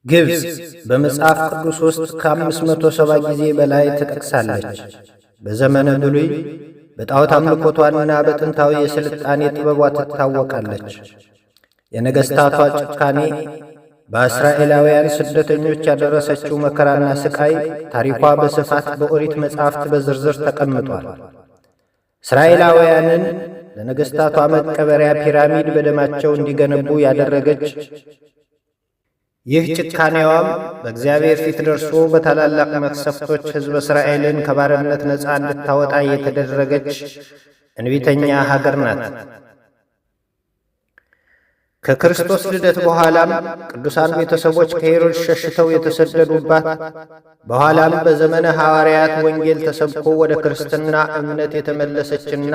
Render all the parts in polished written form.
ግብፅ በመጽሐፍ ቅዱስ ውስጥ ከ570 ጊዜ በላይ ተጠቅሳለች። በዘመነ ብሉይ በጣዖት አምልኮቷና በጥንታዊ የሥልጣኔ ጥበቧ ትታወቃለች። የነገሥታቷ ጭካኔ፣ በእስራኤላውያን ስደተኞች ያደረሰችው መከራና ስቃይ ታሪኳ በስፋት በኦሪት መጻሕፍት በዝርዝር ተቀምጧል። እስራኤላውያንን ለነገሥታቷ መቀበሪያ ፒራሚድ በደማቸው እንዲገነቡ ያደረገች፣ ይህ ጭካኔዋም በእግዚአብሔር ፊት ደርሶ በታላላቅ መቅሰፍቶች ሕዝበ እስራኤልን ከባርነት ነፃ እንድታወጣ የተደረገች እንቢተኛ ሀገር ናት። ከክርስቶስ ልደት በኋላም ቅዱሳን ቤተሰቦች ከሄሮድስ ሸሽተው የተሰደዱባት፣ በኋላም በዘመነ ሐዋርያት ወንጌል ተሰብኮ ወደ ክርስትና እምነት የተመለሰችና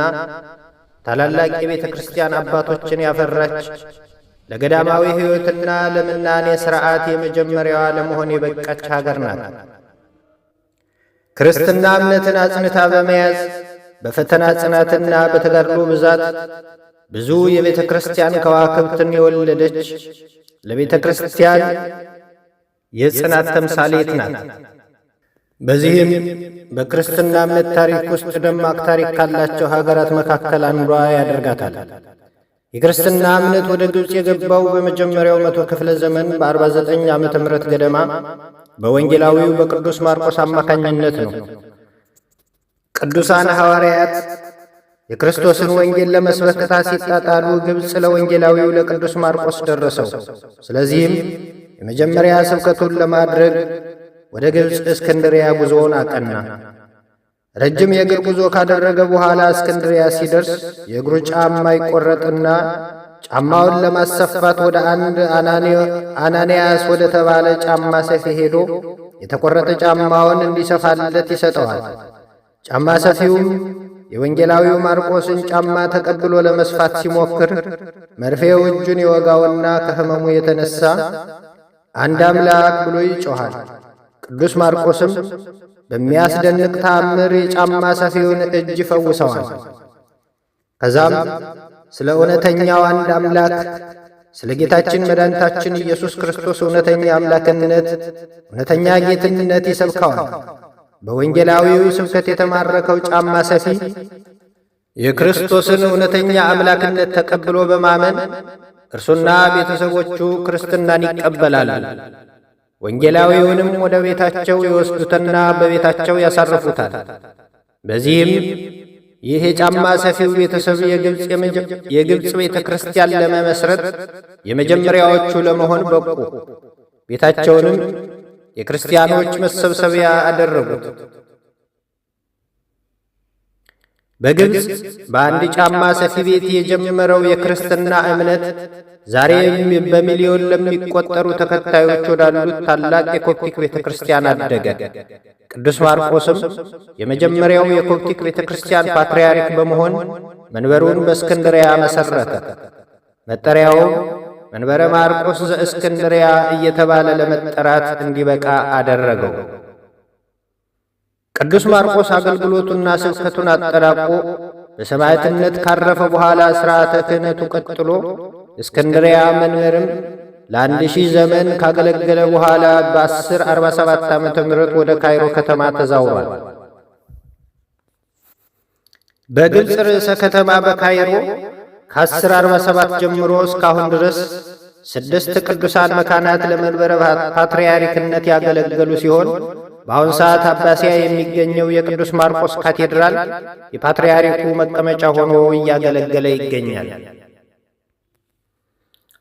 ታላላቅ የቤተ ክርስቲያን አባቶችን ያፈራች፣ ለገዳማዊ ሕይወትና ለምናኔ ሥርዓት የመጀመሪያዋ ለመሆን የበቃች ሀገር ናት። ክርስትና እምነትን አጽንታ በመያዝ፣ በፈተና ጽናትና በተጋድሎ ብዛት ብዙ የቤተ ክርስቲያን ከዋክብትን የወለደች፣ ለቤተ ክርስቲያን የጽናት ተምሳሌት ናት። በዚህም በክርስትና እምነት ታሪክ ውስጥ ደማቅ ታሪክ ካላቸው ሀገራት መካከል አንዷ ያደርጋታል። የክርስትና እምነት ወደ ግብፅ የገባው በመጀመሪያው መቶ ክፍለ ዘመን በ49 ዓመተ ምህረት ገደማ በወንጌላዊው በቅዱስ ማርቆስ አማካኝነት ነው። ቅዱሳን ሐዋርያት የክርስቶስን ወንጌል ለመስበክ ዕጣ ሲጣጣሉ ግብፅ ለወንጌላዊው ለቅዱስ ማርቆስ ደረሰው። ስለዚህም የመጀመሪያ ስብከቱን ለማድረግ ወደ ግብፅ እስክንድሪያ ጉዞውን አቀና። ረጅም የእግር ጉዞ ካደረገ በኋላ እስክንድሪያ ሲደርስ የእግሩ ጫማ ይቆረጥና ጫማውን ለማሰፋት ወደ አንድ አናንያስ ወደ ተባለ ጫማ ሰፊ ሄዶ የተቆረጠ ጫማውን እንዲሰፋለት ይሰጠዋል። ጫማ ሰፊውም የወንጌላዊው ማርቆስን ጫማ ተቀብሎ ለመስፋት ሲሞክር መርፌው እጁን ይወጋውና ከሕመሙ የተነሳ “አንድ አምላክ” ብሎ ይጮኻል። ቅዱስ ማርቆስም በሚያስደንቅ ተአምር የጫማ ሰፊውን እጅ ይፈውሰዋል። ከዛም ስለ እውነተኛው አንድ አምላክ፣ ስለ ጌታችን መድኃኒታችን ኢየሱስ ክርስቶስ እውነተኛ አምላክነት፣ እውነተኛ ጌትነት ይሰብከዋል። በወንጌላዊው ስብከት የተማረከው ጫማ ሰፊ የክርስቶስን እውነተኛ አምላክነት ተቀብሎ በማመን እርሱና ቤተሰቦቹ ክርስትናን ይቀበላሉ። ወንጌላዊውንም ወደ ቤታቸው ይወስዱትና በቤታቸው ያሳርፉታል። በዚህም ይህ የጫማ ሰፊው ቤተሰብ የግብፅ ቤተ ክርስቲያን ለመመስረት የመጀመሪያዎቹ ለመሆን በቁ። ቤታቸውንም የክርስቲያኖች መሰብሰቢያ አደረጉት። በግብፅ በአንድ ጫማ ሰፊ ቤት የጀመረው የክርስትና እምነት ዛሬም በሚሊዮን ለሚቆጠሩ ተከታዮች ወዳሉት ታላቅ የኮፕቲክ ቤተ ክርስቲያን አደገ። ቅዱስ ማርቆስም የመጀመሪያው የኮፕቲክ ቤተ ክርስቲያን ፓትርያርክ በመሆን መንበሩን በእስክንድሪያ መሠረተ። መጠሪያውም መንበረ ማርቆስ ዘእስክንድሪያ እየተባለ ለመጠራት እንዲበቃ አደረገው። ቅዱስ ማርቆስ አገልግሎቱና ስብከቱን አጠናቆ በሰማዕትነት ካረፈ በኋላ ሥርዓተ ክህነቱ ቀጥሎ እስክንድሪያ መንበርም ለ1000 ዘመን ካገለገለ በኋላ በ1047 ዓመተ ምህረት ወደ ካይሮ ከተማ ተዛውሯል። በግብፅ ርዕሰ ከተማ በካይሮ ከ1047 ጀምሮ እስካሁን ድረስ ስድስት ቅዱሳን መካናት ለመንበረ ፓትርያርክነት ያገለገሉ ሲሆን፣ በአሁን ሰዓት አባሲያ የሚገኘው የቅዱስ ማርቆስ ካቴድራል የፓትርያርኩ መቀመጫ ሆኖ እያገለገለ ይገኛል።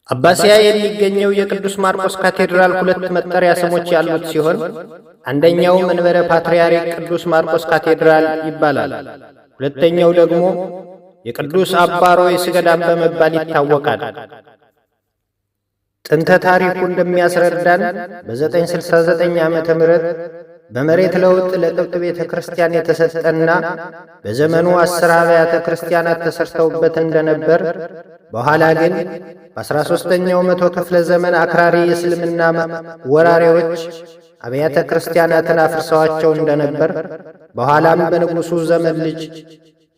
አባሲያ የሚገኘው የቅዱስ ማርቆስ ካቴድራል ሁለት መጠሪያ ስሞች ያሉት ሲሆን፣ አንደኛው መንበረ ፓትርያርክ ቅዱስ ማርቆስ ካቴድራል ይባላል። ሁለተኛው ደግሞ የቅዱስ አባ ሮይስ ገዳም በመባል ይታወቃል። ጥንተ ታሪኩ እንደሚያስረዳን በ969 ዓመተ ምህረት በመሬት ለውጥ ለቅብጥ ቤተ ክርስቲያን የተሰጠና በዘመኑ 10 አብያተ ክርስቲያናት ተሰርተውበት እንደነበር፣ በኋላ ግን በ13ኛው መቶ ክፍለ ዘመን አክራሪ የእስልምና ወራሪዎች አብያተ ክርስቲያናትን አፍርሰዋቸው እንደነበር፣ በኋላም በንጉሡ ዘመን ልጅ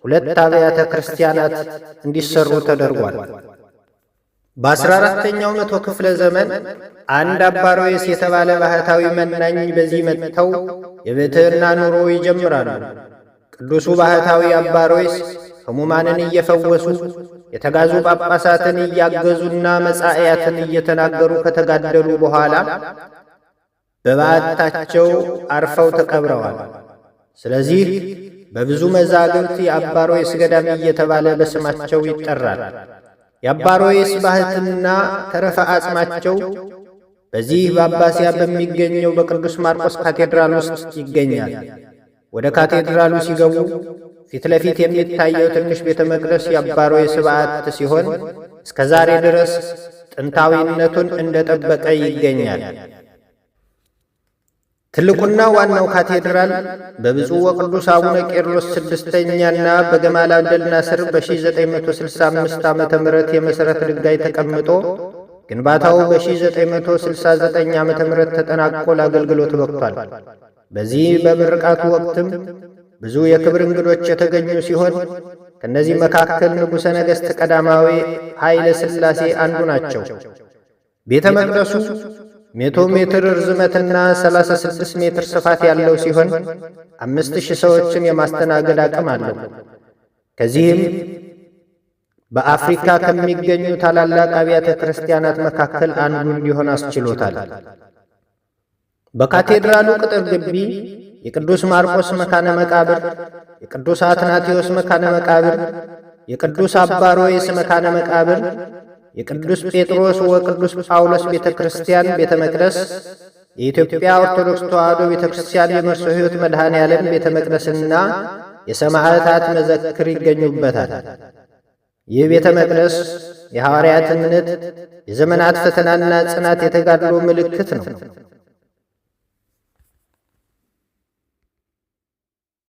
ሁለት አብያተ ክርስቲያናት እንዲሰሩ ተደርጓል። በ14ኛው መቶ ክፍለ ዘመን አንድ አባ ሮይስ የተባለ ባህታዊ መናኝ በዚህ መጥተው የብሕትውና ኑሮ ይጀምራሉ። ቅዱሱ ባህታዊ አባ ሮይስ ሕሙማንን እየፈወሱ፣ የተጋዙ ጳጳሳትን እያገዙና መጻእያትን እየተናገሩ ከተጋደሉ በኋላ በበዓታቸው አርፈው ተቀብረዋል። ስለዚህ በብዙ መዛግብት የአባ ሮይስ ገዳም እየተባለ በስማቸው ይጠራል። የአባ ሮይስ ባህትና ተረፈ አጽማቸው በዚህ በአባሲያ በሚገኘው በቅዱስ ማርቆስ ካቴድራል ውስጥ ይገኛል። ወደ ካቴድራሉ ሲገቡ ፊት ለፊት የሚታየው ትንሽ ቤተ መቅደስ የአባ ሮይስ በዓት ሲሆን እስከ ዛሬ ድረስ ጥንታዊነቱን እንደጠበቀ ይገኛል። ትልቁና ዋናው ካቴድራል በብፁዕ ወቅዱስ አቡነ ቄርሎስ ስድስተኛና በገማል አብደል ናስር በ1965 ዓ ም የመሠረት ድንጋይ ተቀምጦ ግንባታው በ1969 ዓ ም ተጠናቆ ለአገልግሎት በቅቷል። በዚህ በምርቃቱ ወቅትም ብዙ የክብር እንግዶች የተገኙ ሲሆን ከእነዚህ መካከል ንጉሠ ነገሥት ቀዳማዊ ኃይለ ሥላሴ አንዱ ናቸው። ቤተ መቅደሱ 100 ሜትር ርዝመትና 36 ሜትር ስፋት ያለው ሲሆን 5,000 ሰዎችን የማስተናገድ አቅም አለው። ከዚህም በአፍሪካ ከሚገኙ ታላላቅ አብያተ ክርስቲያናት መካከል አንዱ እንዲሆን አስችሎታል። በካቴድራሉ ቅጥር ግቢ የቅዱስ ማርቆስ መካነ መቃብር፣ የቅዱስ አትናቴዎስ መካነ መቃብር፣ የቅዱስ አባ ሮይስ መካነ መቃብር፣ የቅዱስ ጴጥሮስ ወቅዱስ ጳውሎስ ቤተ ክርስቲያን ቤተ መቅደስ፣ የኢትዮጵያ ኦርቶዶክስ ተዋሕዶ ቤተ ክርስቲያን የመርሶ ሕይወት መድኃኔ ዓለም ቤተ መቅደስና የሰማዕታት መዘክር ይገኙበታል። ይህ ቤተ መቅደስ የሐዋርያት እምነት፣ የዘመናት ፈተናና ጽናት የተጋድሎ ምልክት ነው።